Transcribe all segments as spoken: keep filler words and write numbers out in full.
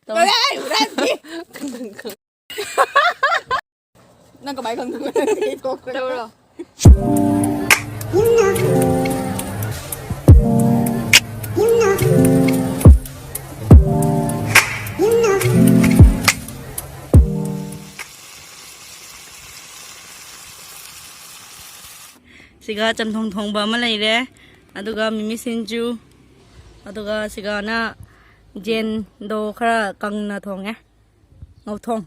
ꯀꯔꯤ ꯍꯨꯔꯥꯟꯕꯤ? ꯅꯪ ꯀꯃꯥꯏ ꯈꯪꯗꯣꯏꯕ? ꯅꯪꯗꯤ ꯊꯣꯛꯈ꯭ꯔꯦ꯫ ꯇꯧꯔꯣ꯫ ꯁꯤꯒ ꯆꯝꯊꯣꯡ ꯊꯣꯡꯕ ꯑꯃ ꯂꯩꯔꯦ, ꯑꯗꯨꯒ ꯃꯤꯃꯤ ꯁꯤꯡꯖꯨ, ꯑꯗꯨꯒ ꯁꯤꯒꯅ ꯖꯦꯟꯗꯣ ꯈꯔ ꯀꯪꯅ ꯊꯣꯡꯉꯦ, ꯉꯧꯊꯣꯡ꯫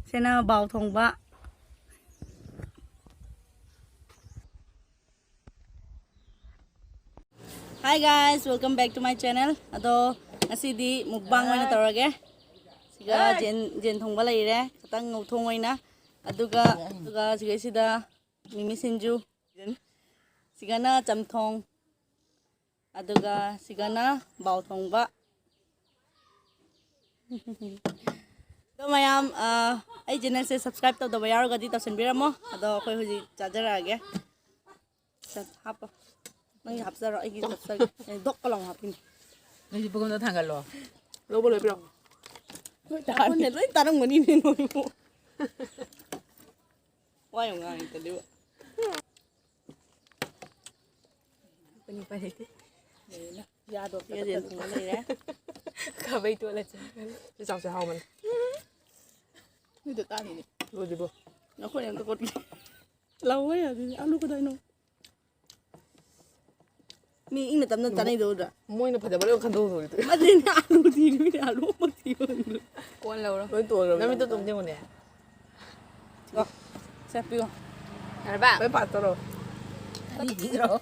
ꯁꯤꯅ ꯕꯥꯎ ꯊꯣꯡꯕ꯫ Hi guys, welcome back to my channel. ꯑꯗꯣ ꯉꯁꯤꯗꯤ mukbang ꯑꯣꯏꯅ ꯇꯧꯔꯒꯦ꯫ ꯁꯤꯒ ꯖꯦꯟ, ꯖꯦꯟ ꯊꯣꯡꯕ ꯂꯩꯔꯦ, ꯈꯤꯇꯪ ꯉꯧꯊꯣꯡ ꯑꯣꯏꯅ꯫ ꯑꯗꯨꯒ, ꯑꯗꯨꯒ ꯁꯤꯒꯩꯁꯤꯗ ꯃꯤꯃꯤ ꯁꯤꯡꯖꯨ, ꯁꯤꯒꯅ ꯆꯝꯊꯣꯡ, ꯑꯗꯨꯒ ꯁꯤꯒꯅ ꯕꯥꯎ ꯊꯣꯡꯕ꯫ ꯑꯗꯣ ꯃꯌꯥꯝ, ꯑ, ꯑꯩ channelꯁꯦ subscribe ꯇꯧꯗꯕ ꯌꯥꯎꯔꯒꯗꯤ ꯇꯧꯁꯟꯕꯤꯔꯝꯃꯣ꯫ ꯑꯗꯣ ꯑꯩꯈꯣꯏ ꯍꯧꯖꯤꯛ ꯆꯥꯖꯔꯛꯑꯒꯦ꯫ ꯁꯠ, ꯍꯥꯞꯄꯣ꯫ ꯅꯪꯒꯤ ꯍꯥꯞꯆꯔꯣ, ꯑꯩꯒꯤ ꯍꯥꯞꯆꯒꯦ꯫ ꯑꯩ ꯗꯣꯛꯀ ꯂꯥꯎ ꯍꯥꯞꯄꯤꯅꯦ꯫ ꯅꯣꯏꯁꯨ ꯄꯨꯈꯝꯗ ꯊꯥꯡꯒꯠꯂꯣ꯫ ꯂꯧꯕ ꯂꯣꯏꯕꯤꯔꯣ꯫ ꯂꯣꯏ ꯇꯥꯔꯦ꯫ ꯂꯣꯏ ꯇꯥꯔꯝꯒꯅꯤ ꯅꯣꯏꯕꯨ꯫ ꯋꯥ ꯌꯥꯝ ꯉꯥꯡꯉꯤ ꯇꯜꯂꯤꯕ꯫ ꯑꯩꯈꯣꯏꯅꯤ ꯎꯄꯥꯏ ꯂꯩꯇꯦ꯫ ꯂꯩꯔꯦꯅ꯫ ꯌꯥꯗꯣ ꯌꯦꯟ ꯊꯣꯡꯕ ꯂꯩꯔꯦ꯫ ꯈꯥꯕꯩ ꯇꯣꯠꯂ ꯆꯥꯒꯅꯤ꯫ ꯁꯤ ꯆꯥꯎꯁꯦ ꯍꯥꯎꯕꯅꯤ꯫ ꯅꯣꯏꯗ ꯇꯥꯅꯤꯅꯦ꯫ ꯂꯣꯏꯗ꯭ꯔꯤꯕꯣ? ꯅꯈꯣꯏ ꯑꯝꯇ ꯀꯣꯠꯀꯦ꯫ ꯂꯥꯛꯑꯣ ꯌꯥꯗꯦ꯫ ꯑꯂꯨ ꯀꯗꯥꯏꯅꯣ? ꯃꯤ ꯏꯪꯅ ꯇꯞꯅ ꯆꯥꯅꯩꯗꯣ ꯎꯗ꯭ꯔꯥ? ꯃꯣꯏꯅ ꯐꯖꯕ ꯂꯣꯏ ꯈꯟꯗꯣꯛꯍꯧꯔꯤꯗꯨ꯫ ꯑꯗꯨꯅꯦ ꯑꯂꯨ ꯊꯤꯔꯤꯕꯅꯦ, ꯑꯂꯨ ꯑꯃ ꯊꯤꯕ ꯉꯝꯗ꯭ꯔꯦ꯫ ꯀꯣꯟ ꯂꯧꯔꯣ꯫ ꯂꯣꯏ ꯇꯣꯛꯑꯗ꯭ꯔꯣ? ꯅꯃꯤꯠꯇꯣ ꯇꯨꯝ ꯌꯦꯡꯉꯨꯅꯦ꯫ ꯂꯥꯛꯑꯣ, ꯁꯦ ꯄꯤꯌꯣ꯫ ꯌꯥꯔꯕ? ꯂꯣꯏ ꯄꯥꯁ ꯇꯧꯔꯣ꯫ ꯀꯔꯤ ꯄꯤꯗ꯭ꯔꯣ?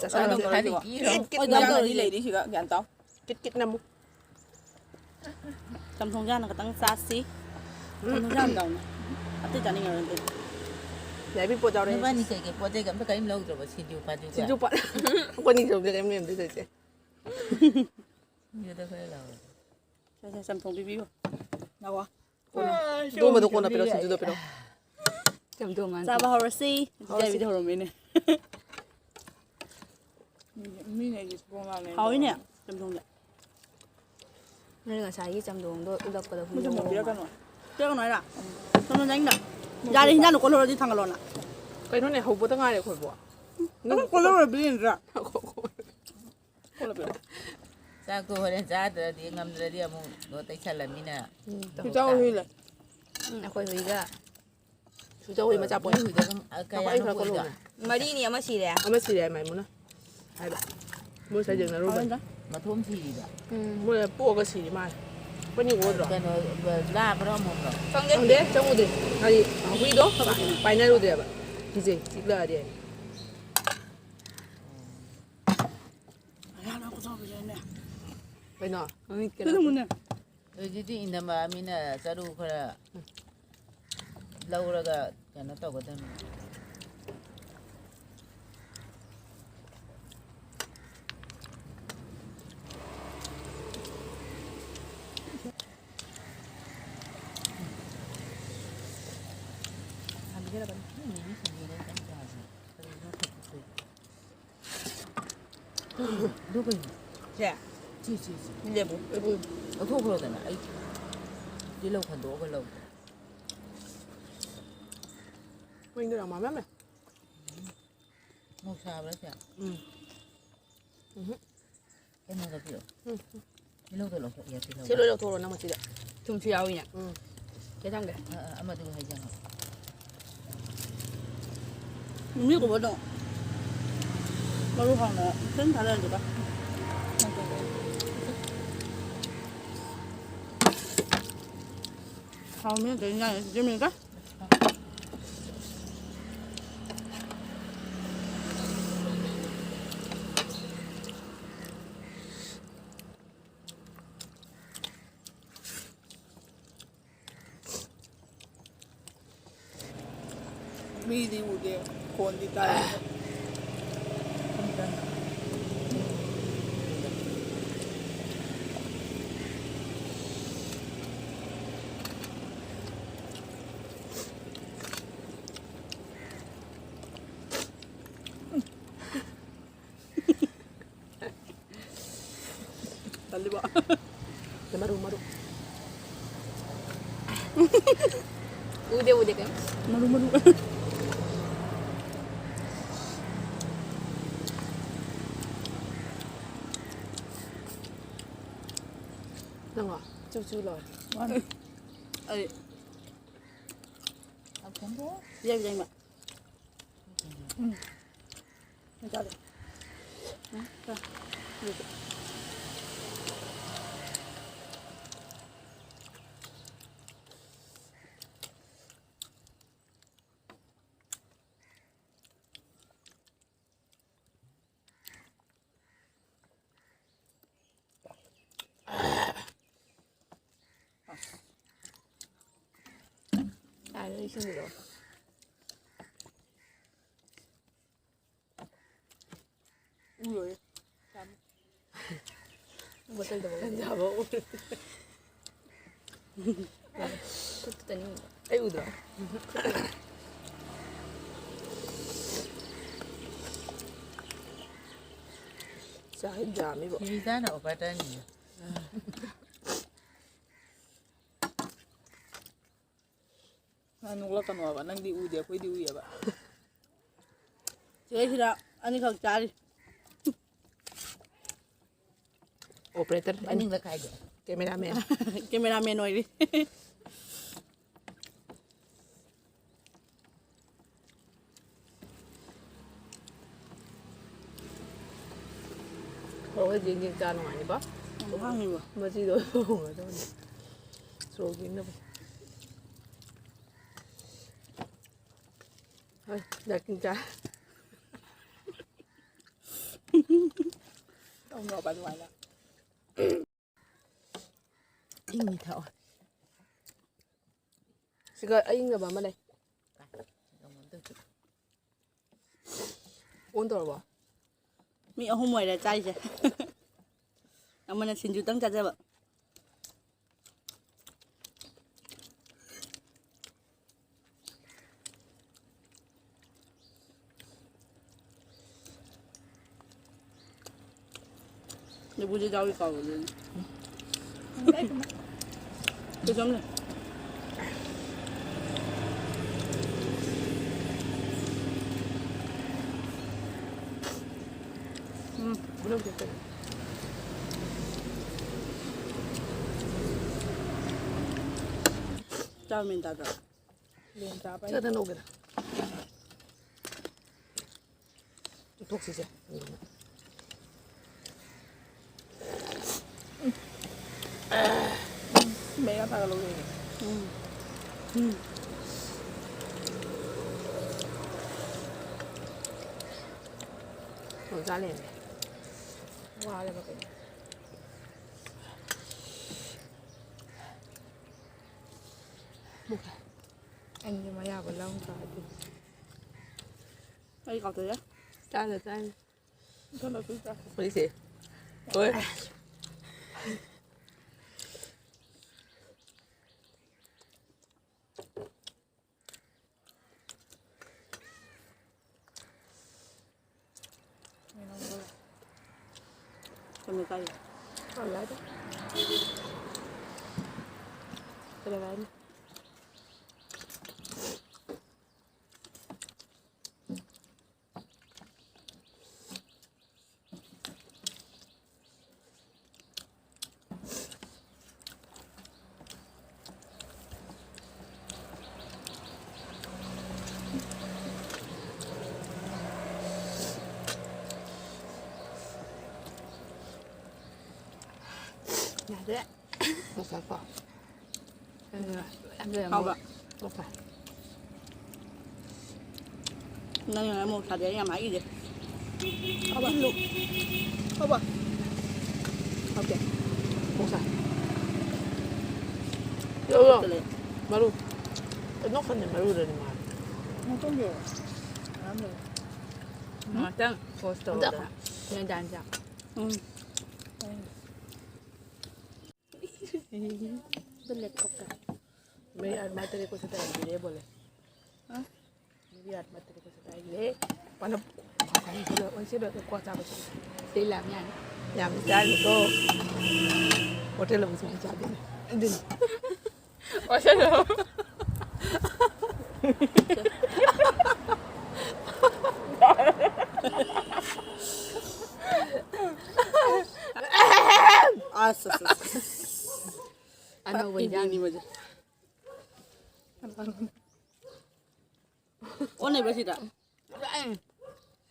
ꯆꯥꯁꯜꯂꯣ꯫ ꯀꯔꯤ ꯄꯤꯔꯣ? ꯀꯤꯠ ꯀꯤꯠ ꯍꯣꯏ, ꯗꯥꯎ ꯅꯝꯃꯣ꯫ ꯇꯧꯔꯗꯤ ꯂꯩꯔꯤ ꯁꯤꯒ, ꯒ꯭ꯌꯥꯟ ꯇꯥꯎ꯫ Kit kit ꯅꯝꯃꯨ꯫ ꯆꯝꯊꯣꯡꯁꯦ ꯍꯥꯟꯅ ꯈꯇꯪ ꯆꯥꯁꯤ꯫ ꯆꯝꯊꯣꯡꯁꯦ ꯍꯥꯟꯅ ꯆꯥꯎꯅꯦ꯫ ꯑꯇꯩ ꯆꯥꯅꯤꯡꯉꯔꯣꯏ ꯑꯗꯨꯗꯤ꯫ ꯌꯥꯏꯕꯤ ꯄꯣꯠ ꯌꯥꯎꯔꯦ꯫ ꯅꯕꯥꯅꯤ ꯀꯩꯀꯩ ꯄꯣꯠ ꯆꯩꯒ ꯑꯝꯇ ꯀꯔꯤꯝ ꯂꯧꯗ꯭ꯔꯕꯣ? ꯁꯤꯡꯖꯨ ꯐꯥꯖꯨꯒ? ꯁꯤꯡꯖꯨ ꯄꯥ-, ꯑꯩꯈꯣꯏꯅꯤ ꯁꯤꯡꯖꯨ ꯀꯔꯤꯝ ꯂꯩꯔꯝꯗꯦ ꯇꯧꯔꯤꯁꯦ꯫ ꯁꯤꯡꯖꯨꯗ ꯈꯔ ꯂꯧꯔꯣ꯫ ꯁꯦ, ꯁꯦ, ꯆꯝꯊꯣꯡ ꯄꯤꯕꯤꯌꯨ꯫ ꯂꯥꯛꯑꯣ꯫ ꯑꯗꯨꯒꯨꯝꯕꯗꯣ ꯀꯣꯟꯅ ꯄꯤꯔꯛꯑꯣ, ꯁꯤꯡꯖꯨꯗꯣ ꯄꯤꯔꯛꯑꯣ꯫ ꯆꯝꯊꯣꯡ ꯉꯥꯟ ꯆꯥꯕ ꯍꯧꯔꯁꯤ꯫ ꯍꯧꯔꯁꯤ꯫ ꯏꯀꯥꯏꯕꯤꯗꯤ ꯍꯧꯔꯝꯃꯤꯅꯦ꯫ ꯃꯤꯅ ꯑꯩꯒꯤ ꯁꯤꯕꯣ ꯉꯥ ꯍꯥꯎꯏꯅꯦ, ꯆꯝꯊꯣꯡꯁꯦ꯫ ꯅꯣꯏ ꯉꯁꯥꯏꯒꯤ ꯆꯝꯊꯣꯡꯗꯣ ꯎꯠꯂꯛꯄꯗ ꯃꯣꯏ ꯆꯝꯊꯣꯡ ꯍꯨꯏꯌꯣ ꯄꯤꯔꯛꯀꯅꯨ꯫ ꯄꯤꯔꯛꯀꯅꯨ ꯍꯥꯏꯔ? ꯆꯝꯊꯣꯡ ꯆꯥꯅꯤꯡꯗ꯫ ꯌꯥꯔꯦ, ꯍꯤꯟꯖꯥꯡꯗꯣ ꯀꯣꯜꯍꯧꯔꯗꯤ ꯊꯥꯡꯒꯠꯂꯣꯅ꯫ ꯀꯩꯅꯣꯅꯦ, ꯍꯧꯕꯗ ꯉꯥꯏꯔꯦ ꯑꯩꯈꯣꯏꯕꯣ꯫ ꯅꯪ ꯀꯣꯜꯍꯧꯔ ꯄꯤꯔꯛꯏ ꯅꯠꯇ꯭ꯔꯥ? ꯀꯣꯜꯂ ꯄꯤꯔꯛꯑꯣ꯫ ꯆꯥꯛꯇꯣ ꯍꯣꯔꯦꯟ ꯆꯥꯗ꯭ꯔꯗꯤ, ꯉꯝꯗ꯭ꯔꯗꯤ ꯑꯃꯨꯛ ꯂꯣꯏ ꯇꯩꯁꯜꯂꯝꯅꯤꯅ꯫ ꯎꯝ꯫ ꯇꯧ ꯆꯥꯎ ꯇꯥꯔꯦ꯫ ꯍꯨꯏ ꯂꯩ꯫ ꯎꯝ, ꯑꯩꯈꯣꯏ ꯍꯨꯏꯒ ꯁꯨꯖꯧ ꯍꯨꯏ ꯃꯆꯥ ꯄꯣꯛꯏ꯫ ꯅꯣꯏ ꯍꯨꯏꯗꯣ ꯑꯗꯨꯝ, ꯑ, ꯀꯌꯥꯅꯣ ꯉꯥꯄꯥꯏ ꯈꯔ ꯄꯣꯛꯏꯗꯣ? ꯀꯣꯜꯂꯣ꯫ ꯃꯔꯤꯅꯤ, ꯑꯃ ꯁꯤꯔꯦ꯫ ꯑꯃ ꯁꯤꯔꯦ ꯍꯥꯏ ꯃꯥꯏꯃꯨꯅ ꯍꯥꯏꯕ꯫ ꯃꯣꯏ ꯁꯥꯏ ꯌꯦꯡꯅꯔꯨꯕꯅꯤ꯫ ꯃꯊꯣꯝ ꯁꯤꯔꯤꯕ? ꯎꯝ, ꯃꯣꯏ ꯄꯣꯛꯑꯒ ꯁꯤꯔꯤ ꯃꯥꯜꯂꯦ꯫ ꯑꯩꯈꯣꯏꯅꯤ ꯎꯗ꯭ꯔꯣ? ꯀꯩꯅꯣ, ꯂꯥꯕ꯭ꯔꯣ ꯑꯃꯣꯝꯂꯣ? ꯈꯪꯗꯦ꯫ ꯈꯪꯗꯦ, ꯆꯪꯉꯨꯗ꯭ꯔꯤ꯫ ꯍꯥꯏꯗꯤ ꯍꯨꯏꯗꯣ ꯄꯥꯏꯅꯔꯨꯗ꯭ꯔꯦꯕ꯫ ꯀꯤꯖꯩ, ꯆꯤꯛꯂꯛꯑꯗꯤ ꯑꯩ꯫ ꯀꯩꯅꯣ? ꯃꯃꯤꯠ ꯀꯩꯅꯣ? ꯀꯩꯅꯣꯅꯦ꯫ ꯍꯧꯖꯤꯛꯇꯤ ꯏꯟꯊꯝꯕ ꯃꯤꯅ ꯆꯔꯨ ꯈꯔ ꯂꯧꯔꯒ ꯀꯩꯅꯣ ꯇꯧꯒꯗꯕꯅꯤ꯫ ꯑꯗꯨ ꯀꯩꯅꯣ? ꯁꯦ꯫ ꯁꯤ, ꯁꯤ, ꯁꯤ꯫ ꯂꯦꯕꯨ꯫ ꯂꯦꯕꯨ꯫ ꯂꯧꯊꯣꯛꯈ꯭ꯔꯣꯗꯅ, ꯑꯩ ꯇꯤꯜꯍꯧ ꯈꯟꯗꯣꯛꯑꯒ ꯂꯧꯒꯦ꯫ ꯃꯩꯗꯣ ꯌꯥꯝ ꯃꯝꯃꯝꯃꯦ꯫ ꯃꯣꯔꯣꯛ ꯁꯥꯕ꯭ꯔꯥ ꯁꯦ? ꯎꯝ꯫ ꯎꯝꯍꯨꯝ꯫ ꯀꯩꯅꯣꯗ ꯄꯤꯔꯛꯑꯣ꯫ ꯎꯝ꯫ ꯇꯤꯜꯍꯧꯗꯣ ꯂꯧꯊꯣꯛ-, ꯌꯥ, ꯇꯤꯜꯍꯧ꯫ ꯁꯤ ꯂꯣꯏ ꯂꯧꯊꯣꯛꯑꯣ ꯅꯪ ꯃꯆꯤꯗ꯫ ꯊꯨꯝꯁꯨ ꯌꯥꯎꯏꯅꯦ꯫ ꯎꯝ꯫ ꯀꯩ ꯊꯝꯒꯦ? ꯑ, ꯑ, ꯑꯃꯗꯨꯒ ꯍꯩꯖꯤꯜꯂꯣ꯫ ꯃꯤꯃꯤ ꯀꯧꯕꯗꯣ ꯃꯔꯨ ꯍꯥꯎꯅ ꯐꯖꯅ ꯊꯥꯗꯔꯗꯤꯀꯣ꯫ ꯍꯥꯎ, ꯃꯤ ꯑꯇꯩ ꯏꯟꯖꯥꯡ ꯁꯦꯝꯃꯤꯀꯣ꯫ ꯃꯤꯗꯤ ꯎꯗꯦ, ꯈꯣꯟꯗꯤ ꯇꯥꯏ꯫ ꯇꯜꯂꯤꯕꯣ? ꯃꯔꯨ, ꯃꯔꯨ꯫ ꯎꯗꯦ, ꯎꯗꯦ ꯀꯩꯝ꯫ ꯃꯔꯨ, ꯃꯔꯨ꯫ ꯅꯪꯉꯣ? ꯆꯨ ꯆꯨ ꯂꯥꯎꯋꯦ꯫ ꯑꯩ ꯌꯥꯏ, ꯌꯥꯏꯃ꯫ ꯎꯝ꯫ ꯆꯥꯔꯦ꯫ ꯎꯝ, ꯆꯥ꯫ ꯌꯥꯔꯦ, ꯏꯁꯤꯡꯗꯣ꯫ ꯎꯔꯣꯏ꯫ ꯕꯣꯇꯜꯗ ꯕꯣꯇꯜ꯫ ꯒꯟꯖꯥꯕ ꯎꯔꯦ꯫ ꯈꯨꯠꯇꯅꯤ꯫ ꯑꯩ ꯎꯗ꯭ꯔꯣ? ꯆꯥꯛ ꯌꯥꯝꯃꯤꯕꯣ꯫ ꯁꯤꯔꯤꯖꯥꯅ ꯑꯣꯐꯔ ꯇꯥꯅꯤꯌꯦ꯫ ꯅꯪ ꯅꯣꯛꯂꯛꯀꯅꯣꯕ, ꯅꯪꯗꯤ ꯎꯗꯦ, ꯑꯩꯈꯣꯏꯗꯤ ꯎꯏꯌꯦꯕ꯫ ꯁꯤꯗꯩꯁꯤꯗ ꯑꯅꯤꯈꯛ ꯆꯥꯔꯤ꯫ ꯑꯣꯄꯔꯦꯇꯔ ꯑꯅꯤ꯫ ꯃꯅꯤꯡꯗ ꯈꯥꯏꯗꯣ꯫ ꯀꯦꯃꯦꯔꯥꯃꯦꯟ꯫ ꯀꯦꯃꯦꯔꯥꯃꯦꯟ ꯑꯣꯏꯔꯤ꯫ ꯍꯣꯏ, ꯍꯣꯏ, ꯌꯦꯡ ꯌꯦꯡ ꯆꯥ ꯅꯨꯡꯉꯥꯏꯅꯤꯀꯣ꯫ ꯌꯥꯝ ꯍꯥꯡꯉꯤꯕꯣ꯫ ꯃꯆꯤꯗꯣ ꯍꯣꯡꯒꯗꯕꯅꯤ꯫ ꯁꯣꯔꯣꯛ ꯌꯦꯡꯅꯕ꯫ ꯍꯣꯏ, ꯗꯥꯏꯇꯤꯡ ꯆꯥ꯫ ꯇꯧꯅꯣꯕ ꯑꯗꯨꯃꯥꯏꯅ꯫ ꯏꯪꯉꯤ ꯊꯛꯑꯣ꯫ ꯁꯤꯒ ꯑꯏꯪꯅꯕ ꯑꯃ ꯂꯩ꯫ ꯑꯣꯟ ꯇꯧꯔꯕꯣ? ꯃꯤ ꯑꯍꯨꯝ ꯑꯣꯏꯔꯦ ꯆꯥꯏꯁꯦ꯫ ꯑꯃꯅ ꯁꯤꯡꯖꯨꯇꯪ ꯆꯥꯖꯕ꯫ ꯂꯐꯨꯁꯦ ꯌꯥꯎꯏ ꯀꯥꯎꯕꯗꯨꯅꯤ꯫ ꯀꯩꯁꯨꯝ ꯂꯩ꯫ ꯎꯝ꯫ ꯆꯥꯎ ꯃꯦꯟ ꯇꯥꯗ꯭ꯔꯣ? ꯂꯦꯟ ꯆꯥꯕ ꯍꯥꯏ꯫ ꯆꯠꯇ ꯂꯧꯒꯦꯔꯥ? ꯆꯨꯞꯊꯣꯛꯁꯤꯁꯦ꯫ ꯃꯩ ꯌꯥꯝ ꯊꯥꯒꯠꯂꯧꯗꯣꯏꯅꯦ꯫ ꯎꯝ꯫ ꯎꯝ꯫ ꯆꯥ ꯂꯩꯔꯝꯃꯦ꯫ ꯋꯥꯔꯦꯕ ꯀꯩꯅꯣ꯫ ꯑꯩꯗꯤ ꯃꯌꯥꯕꯨ ꯂꯧ ꯇꯥꯔꯗꯤ꯫ ꯑꯩ ꯀꯥꯎꯊꯣꯛꯑꯦ꯫ ꯆꯥꯅ ꯆꯥꯅ꯫ ꯏꯊꯟꯗꯁꯨ ꯆꯥ꯫ ꯍꯧꯖꯤꯛꯁꯦ꯫ ꯍꯣꯏ꯫ ꯀꯩꯅꯣ ꯆꯥꯏ꯫ ꯍꯥꯎꯋꯦ ꯍꯥꯏꯗꯦ꯫ ꯀꯩꯗꯧꯔꯦ ꯍꯥꯏꯅꯣ? ꯌꯥꯗ꯭ꯔꯦ꯫ ꯉꯁꯥꯏꯀꯣ꯫ ꯍꯥꯎꯕ꯭ꯔꯥ? ꯅꯪꯅ ꯑꯃꯨꯛ ꯁꯥꯗꯦ, ꯑꯩ ꯌꯥꯝ ꯍꯥꯏꯈꯤꯗꯦ꯫ ꯍꯥꯎꯕ꯭ꯔꯥ? ꯏꯜꯂꯨ꯫ ꯍꯥꯎꯕ꯭ꯔꯥ? ꯍꯥꯎꯇꯦ꯫ ꯃꯣꯔꯣꯛ ꯁꯥꯏ꯫ ꯌꯣ, ꯌꯣ꯫ ꯃꯔꯨ꯫ ꯅꯣꯛꯀꯅꯤ, ꯃꯔꯨꯗꯅꯤ ꯃꯥ꯫ ꯅꯥꯇꯣꯟꯁꯦ ꯃꯌꯥꯝ ꯂꯩ꯫ ꯉꯥꯛꯇꯪ pause ꯇꯧꯔꯣꯗꯅ꯫ ꯅꯣꯏ ꯗꯥꯟꯁ꯫ ꯎꯝ꯫ ꯕ꯭ꯂꯦꯛ ꯀꯣꯛꯇ꯫ मेरी आत्मा तेरे को सताएगी रे बोले। हाँ? मेरी आत्मा तेरे को सताएगी रे। मतलब, ऐसे बैठ के कौन सा बच्चा? तेरी लाभ नहीं आनी। ꯌꯥꯝ ꯆꯥꯅꯤꯀꯣ꯫ ꯍꯣꯇꯦꯜ ꯑꯃꯨꯛ ꯆꯪꯉ ꯆꯥꯗꯣꯏꯅꯦ꯫ ꯑꯗꯨꯅꯤ꯫ ꯋꯥꯁꯜꯂꯣ꯫ ꯑꯁ, ꯑꯁ, ꯑꯁ꯫ ꯑꯅꯧꯕ ꯏꯟꯖꯥꯡꯅꯤ ꯃꯁꯦ꯫ ꯑꯣꯟꯅꯩꯕ ꯁꯤꯗ꯫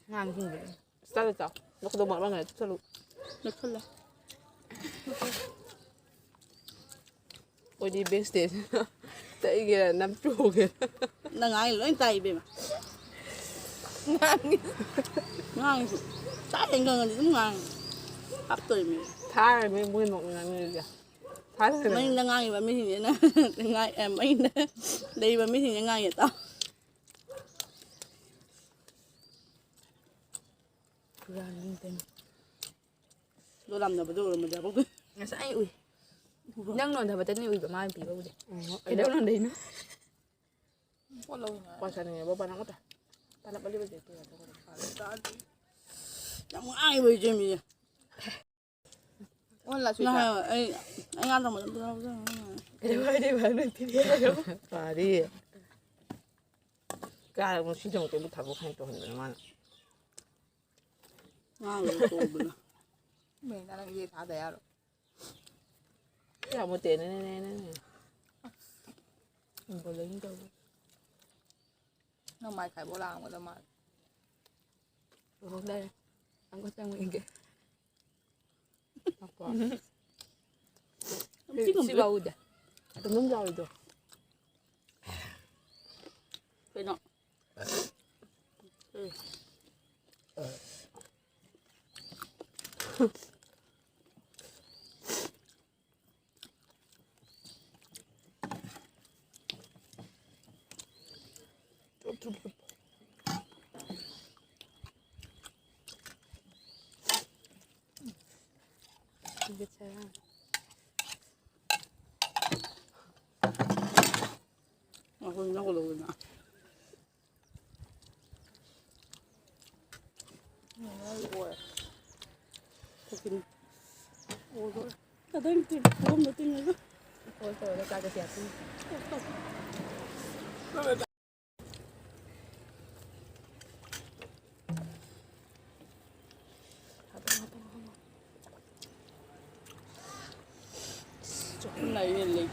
ꯉꯥꯡ ꯍꯤꯡꯕꯗ꯫ ꯆꯥꯗ ꯆꯥꯎ꯫ ꯅꯈꯨꯠꯇꯣ ꯃꯣꯠꯂꯝꯒꯅꯤ꯫ ꯆꯠꯂꯨ꯫ ꯅꯛꯁꯜꯂꯦ꯫ ꯑꯩꯈꯣꯏꯗꯤ backstage ꯇꯛꯏꯒꯦꯔꯥ ꯅꯝꯊꯨꯒꯦꯔꯥ꯫ ꯅꯪ ꯉꯥꯡꯉꯤ ꯂꯣꯏ ꯇꯥꯏ ꯏꯕꯦꯝꯃ꯫ ꯉꯥꯡꯉꯤ꯫ ꯉꯥꯡꯉꯤꯁꯨ ꯇꯥꯏ ꯉꯪꯉꯗꯤ ꯑꯗꯨꯝ ꯉꯥꯡꯉꯤ꯫ ꯍꯥꯞꯇꯣꯔꯤꯃꯤ꯫ ꯊꯥꯔꯃꯤ ꯃꯣꯏ ꯅꯣꯛꯅꯤꯡꯉꯥꯡꯅꯤꯁꯦ꯫ ꯊꯥꯔꯃꯤ꯫ ꯃꯅꯤꯡꯗ ꯉꯥꯡꯉꯤꯕ ꯃꯤꯁꯤꯡꯁꯤꯅ ꯉꯥꯡ-, ꯑꯦ, ꯃꯅꯤꯡꯗ ꯂꯩꯔꯤꯕ ꯃꯤꯁꯤꯡꯁꯤꯅ ꯉꯥꯡꯉꯤ ꯇꯥꯎ꯫ ꯄꯨꯔꯥ ꯅꯤꯡꯗꯦꯡ꯫ ꯂꯣꯂꯥꯝꯅꯕꯗꯣ ꯎꯔꯝꯃꯗꯤ ꯍꯥꯏꯕ꯫ ꯉꯁꯥꯏ ꯎꯏ꯫ ꯎꯕ꯭ꯔꯣ? ꯅꯪ ꯅꯣꯟꯊꯕꯇꯅꯤ ꯎꯏꯕ, ꯃꯥꯅ ꯄꯤꯕꯕꯨꯗꯤ꯫ ꯎꯝ, ꯀꯩꯗꯧ ꯅꯣꯟꯊꯩꯅꯣ? ꯄꯣꯠ ꯂꯧꯅꯤꯡꯉꯥꯏ꯫ ꯄꯣꯠ ꯆꯥꯅꯤꯡꯉꯦ, ꯕꯣ ꯄꯥ ꯅꯪ ꯑꯝꯇ꯫ ꯇꯥꯂꯞ ꯑꯂꯤꯕꯁꯦ ꯄꯤꯔꯣ, ꯑꯗꯨꯒ ꯑꯗꯨꯝ ꯆꯥꯔꯣ꯫ ꯌꯥꯝ ꯉꯥꯡꯉꯤꯕ ꯏꯆꯦ ꯃꯤꯁꯦ꯫ ꯑꯣꯟ ꯂꯥꯛꯁꯨ ꯅꯍꯥꯟ ꯏꯆꯥ꯫ ꯑꯩ, ꯑꯩ ꯉꯥ ꯊꯣꯡꯕꯗ ꯑꯝꯇ ꯂꯧꯖꯔꯝꯃꯣ꯫ ꯀꯩꯗꯧ ꯍꯥꯏꯗꯣꯏꯕ? ꯅꯣꯏ ꯄꯤꯔꯛꯑꯦ ꯍꯥꯏꯔꯣ? ꯐꯔꯦ꯫ ꯀꯥꯔꯕ ꯁꯤ ꯊꯣꯡ ꯇꯦꯕꯜ ꯊꯥꯗꯣꯛ ꯈꯥꯏꯅ ꯇꯧꯍꯟꯗꯅ ꯃꯥꯅ꯫ ꯉꯥꯡꯉꯒ ꯇꯣꯛꯑꯣꯗꯅ꯫ ꯃꯦꯅ ꯅꯪ ꯏꯁꯩ ꯊꯥꯗ ꯌꯥꯔꯣꯏ꯫ ꯌꯥꯝ ꯃꯨꯠꯇꯦ, ꯅꯦ, ꯅꯦ, ꯅꯦ, ꯅꯦ, ꯅꯦ꯫ ꯕꯣꯂꯤꯡ ꯇꯧꯕ꯫ ꯅꯪ ꯃꯥꯏ ꯈꯥꯏꯕꯣꯛ ꯂꯥꯛꯑꯝꯒꯗꯕ ꯃꯥꯜꯂꯦ꯫ ꯎꯍꯧꯗꯔꯦ꯫ ꯑꯃꯨꯛꯀ ꯆꯪꯉꯛꯑꯒꯦ꯫ ꯉꯥꯏꯈꯣ꯫ ꯌꯥꯝ ꯊꯤ ꯉꯝꯗ꯭ꯔꯦ꯫ ꯁꯤꯐꯥꯎ ꯎꯗꯦ꯫ ꯑꯗꯨꯝ ꯌꯥꯎꯔꯤꯗꯣ꯫ ꯀꯩꯅꯣ? ꯑꯩꯈꯣꯏ ꯂꯧꯒꯗꯧꯕꯅ꯫ ꯎꯝ, ꯂꯣꯏꯔꯦ꯫ ꯊꯣꯛꯈꯤꯅꯤ꯫ ꯑꯗꯨꯝ ꯇꯤꯡ-, ꯄꯣꯝꯗ ꯇꯤꯡꯉꯒ꯫ ꯐꯣꯜ ꯇꯧꯔꯒ ꯆꯥꯗ ꯀꯌꯥ ꯄꯤ? ꯆꯥꯛꯈꯨꯝ ꯂꯥꯏ ꯍꯦꯜꯂꯦ꯫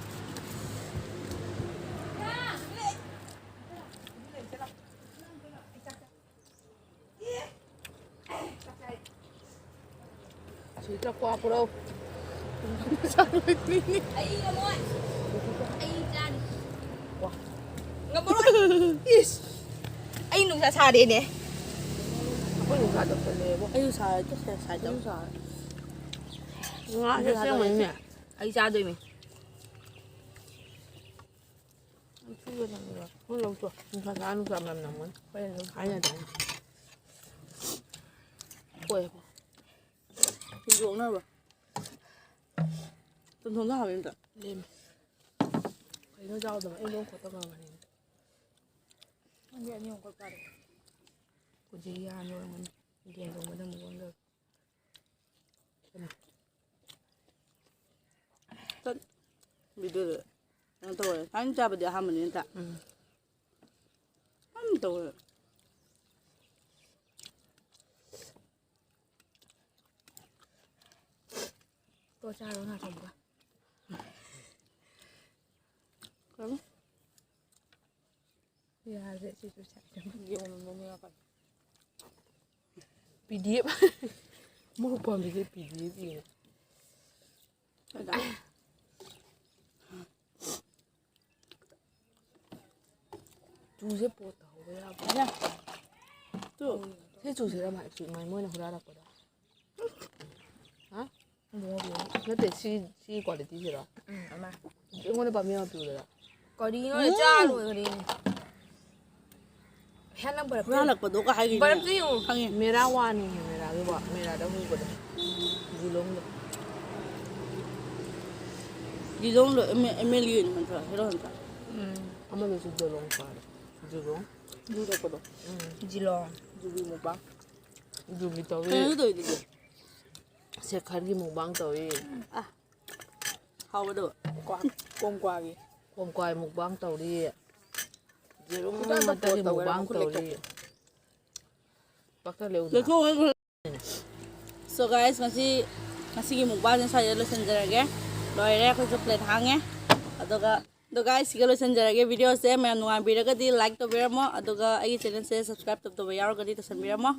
ꯁꯤ ꯆꯥꯛ ꯀ꯭ꯋꯥ ꯄꯨꯔꯛꯎ꯫ ꯑꯩ ꯉꯝꯃꯣꯏ꯫ ꯑꯩ ꯆꯥꯅꯤ꯫ ꯉꯝꯃꯔꯣꯏ꯫ ꯏꯁ꯫ ꯑꯩ ꯅꯨꯡꯁꯥ ꯁꯥꯔꯦꯅꯦ꯫ ꯑꯩꯈꯣꯏ ꯅꯨꯡꯁꯥ ꯆꯞꯁꯜꯂꯦꯕꯣ꯫ ꯑꯩꯁꯨ ꯁꯥꯔꯦ, ꯆꯞꯁꯦ ꯁꯥꯏ ꯇꯧ꯫ ꯑꯩꯁꯨ ꯁꯥꯔꯦ꯫ ꯉꯥꯁꯦ ꯑꯁꯦꯡꯕꯩꯅꯦ꯫ ꯑꯩ ꯆꯥꯗꯣꯏꯅꯦ꯫ ꯅꯪ ꯂꯧꯊꯣꯛ꯫ ꯅꯨꯡꯁꯥ ꯁꯥꯔ ꯅꯨꯡꯁꯥ ꯃꯅꯝ ꯅꯝꯒꯅꯤ꯫ ꯍꯣꯔꯦꯟ ꯂꯧꯊꯣꯛ꯫ ꯍꯥꯏꯅꯗꯕꯅꯤ꯫ ꯍꯣꯏ꯫ ꯍꯨꯟꯗꯣꯛꯅꯕ꯫ ꯆꯝꯊꯣꯡꯗꯣ ꯍꯥꯎꯋꯦ ꯑꯝꯇ꯫ ꯂꯦꯝꯃꯦ꯫ ꯀꯩꯅꯣ ꯆꯥꯎꯗꯕ? ꯑꯩ ꯂꯣꯛ ꯈꯣꯠꯇ ꯉꯝꯃꯅꯤ꯫ ꯅꯪꯗꯤ ꯑꯅꯤ ꯑꯍꯨꯝ ꯈꯛ ꯆꯥꯔꯦ꯫ ꯍꯧꯖꯤꯛ ꯌꯥ ꯂꯣꯏꯔꯝꯒꯅꯤ꯫ ꯌꯦꯟ ꯊꯣꯡꯕꯗ ꯑꯃꯨꯛ ꯑꯣꯟꯗꯣꯔꯦ꯫ ꯇꯠ꯫ ꯚꯤꯗꯤꯑꯣꯗ ꯀꯩꯅꯣ ꯇꯧꯋꯦ꯫ ꯊꯥꯏꯅ ꯆꯥꯕꯗꯤ ꯑꯍꯥꯟꯕꯅꯤꯅ ꯇ-, ꯎꯝ꯫ ꯑꯗꯨꯝ ꯇꯧꯋꯦ꯫ ꯇꯣ ꯆꯥꯔꯣ ꯉꯥ ꯊꯣꯡꯕꯒ꯫ ꯀꯩꯅꯣ? ꯌꯥꯔꯦ, ꯁꯤꯁꯨ ꯁꯥꯏ꯫ ꯌꯦꯡꯉꯣ, ꯃꯃꯤꯡ ꯀꯩ? ꯄꯤ ꯗꯤ ꯑꯦꯐ꯫ ꯃꯣꯏ ꯄꯥꯝꯕꯤꯁꯦ ꯄꯤ ꯗꯤ ꯑꯦꯐ ꯏꯔꯦ꯫ ꯀꯩꯗ? ꯆꯨꯁꯦ ꯄꯣꯠ ꯇꯧꯍꯧꯕ ꯌꯥꯕ꯫ ꯌꯥ꯫ ꯇꯨ꯫ ꯁꯤ ꯆꯨꯁꯤꯔ ꯃꯥꯏ-, ꯆꯨ-, ꯃꯥꯏ ꯃꯣꯏꯅ ꯍꯨꯔꯥꯜꯂꯛꯄꯗꯣ? ꯍꯥ? ꯅꯠꯇꯦ, ꯁꯤ, ꯁꯤ ꯀ꯭ꯋꯥꯂꯤꯇꯤꯁꯤꯔꯣ? ꯎꯝ, ꯑꯃ꯫ ꯑꯩꯉꯣꯟꯗ ꯄꯥꯝꯃꯤ ꯑꯃ ꯄꯤꯌꯨꯗꯅ꯫ ꯀꯔꯤꯅꯣ? ꯎꯝ꯫ ꯆꯥ ꯂꯣꯏꯈ꯭ꯔꯦ꯫ ꯍꯦꯟꯅ ꯕꯔꯞꯇ ꯍꯨꯔꯥꯜꯂꯛꯄꯗꯣ ꯀ ꯍꯥꯏꯒꯤꯅꯦ꯫ ꯕꯔꯞꯇ ꯌꯦꯡꯉꯨ꯫ ꯈꯪꯉꯦ꯫ ꯃꯦꯔꯥ ꯋꯥꯟ ꯍꯥꯏꯌꯦ, ꯃꯦꯔꯥꯒꯤ ꯋꯥ-, ꯃꯦꯔꯥꯗ ꯍꯨꯕꯗꯣ꯫ ꯖꯤꯂꯣꯡꯗꯣ꯫ ꯖꯤꯂꯣꯡꯗꯣ M L, M L A ꯅꯠꯇ꯭ꯔꯣ? ꯍꯦꯔꯣ ꯅꯠꯇ꯭ꯔꯣ? ꯎꯝ꯫ ꯑꯃꯗꯨꯁꯨ ꯖꯤꯂꯣꯡ ꯄꯥꯔꯦ꯫ ꯖꯤꯂꯣꯡ? ꯖꯨ ꯆꯠꯄꯗꯣ꯫ ꯎꯝ꯫ ꯖꯤꯂꯣꯡ꯫ ꯖꯨꯒꯤ ꯃꯨꯛꯕꯥꯡ꯫ ꯖꯨꯒꯤ ꯇꯧꯋꯦ꯫ ꯀꯩꯅꯣ ꯇꯧꯔꯤꯗꯨꯗꯤ? ꯁꯦꯈꯔꯒꯤ ꯃꯨꯛꯕꯥꯡ ꯇꯧꯔꯤ꯫ ꯍꯥꯎꯕꯗꯣ꯫ ꯀꯣꯝꯀ꯭ꯋꯥꯒꯤ꯫ ꯀꯣꯝꯀ꯭ꯋꯥꯏ ꯃꯨꯛꯕꯥꯡ ꯇꯧꯔꯤ꯫ ꯌꯦꯔꯨꯝ ꯈꯨꯗꯥꯡꯗ ꯃꯇꯜꯒꯤ ꯄꯣꯠ ꯇꯧꯒꯦꯔꯥ ꯃꯨꯛꯕꯥꯡ ꯃꯈꯨꯠ ꯇꯧꯔꯤ꯫ ꯄꯥꯛꯇ ꯂꯩꯎꯗꯅ꯫ ꯂꯩꯊꯣꯛꯑꯒ꯫ So guys, ꯉꯁꯤ ꯉꯁꯤꯒꯤ ꯃꯨꯛꯕꯥꯡꯁꯦ ꯁ꯭ꯋꯥꯏꯗ ꯂꯣꯏꯁꯤꯟꯖꯔꯒꯦ꯫ ꯂꯣꯏꯔꯦ, ꯑꯩꯈꯣꯏꯁꯨ plate ꯍꯥꯡꯉꯦ꯫ ꯑꯗꯨꯒ ꯑꯗꯣ guys, ꯁꯤꯒ ꯂꯣꯏꯁꯤꯟꯖꯔꯒꯦ videoꯁꯦ꯫ ꯃꯌꯥꯝ ꯅꯨꯡꯉꯥꯏꯕꯤꯔꯒꯗꯤ like ꯇꯧꯕꯤꯔꯝꯃꯣ, ꯑꯗꯨꯒ ꯑꯩꯒꯤ channelꯁꯦ subscribe ꯇꯧꯗꯕ ꯌꯥꯎꯔꯒꯗꯤ ꯇꯧꯁꯟꯕꯤꯔꯝꯃꯣ꯫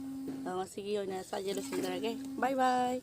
ꯑꯗꯣ ꯉꯁꯤꯒꯤ ꯑꯣꯏꯅ ꯁ꯭ꯋꯥꯏꯗ ꯂꯣꯏꯁꯤꯟꯖꯔꯒꯦ꯫ Bye bye꯫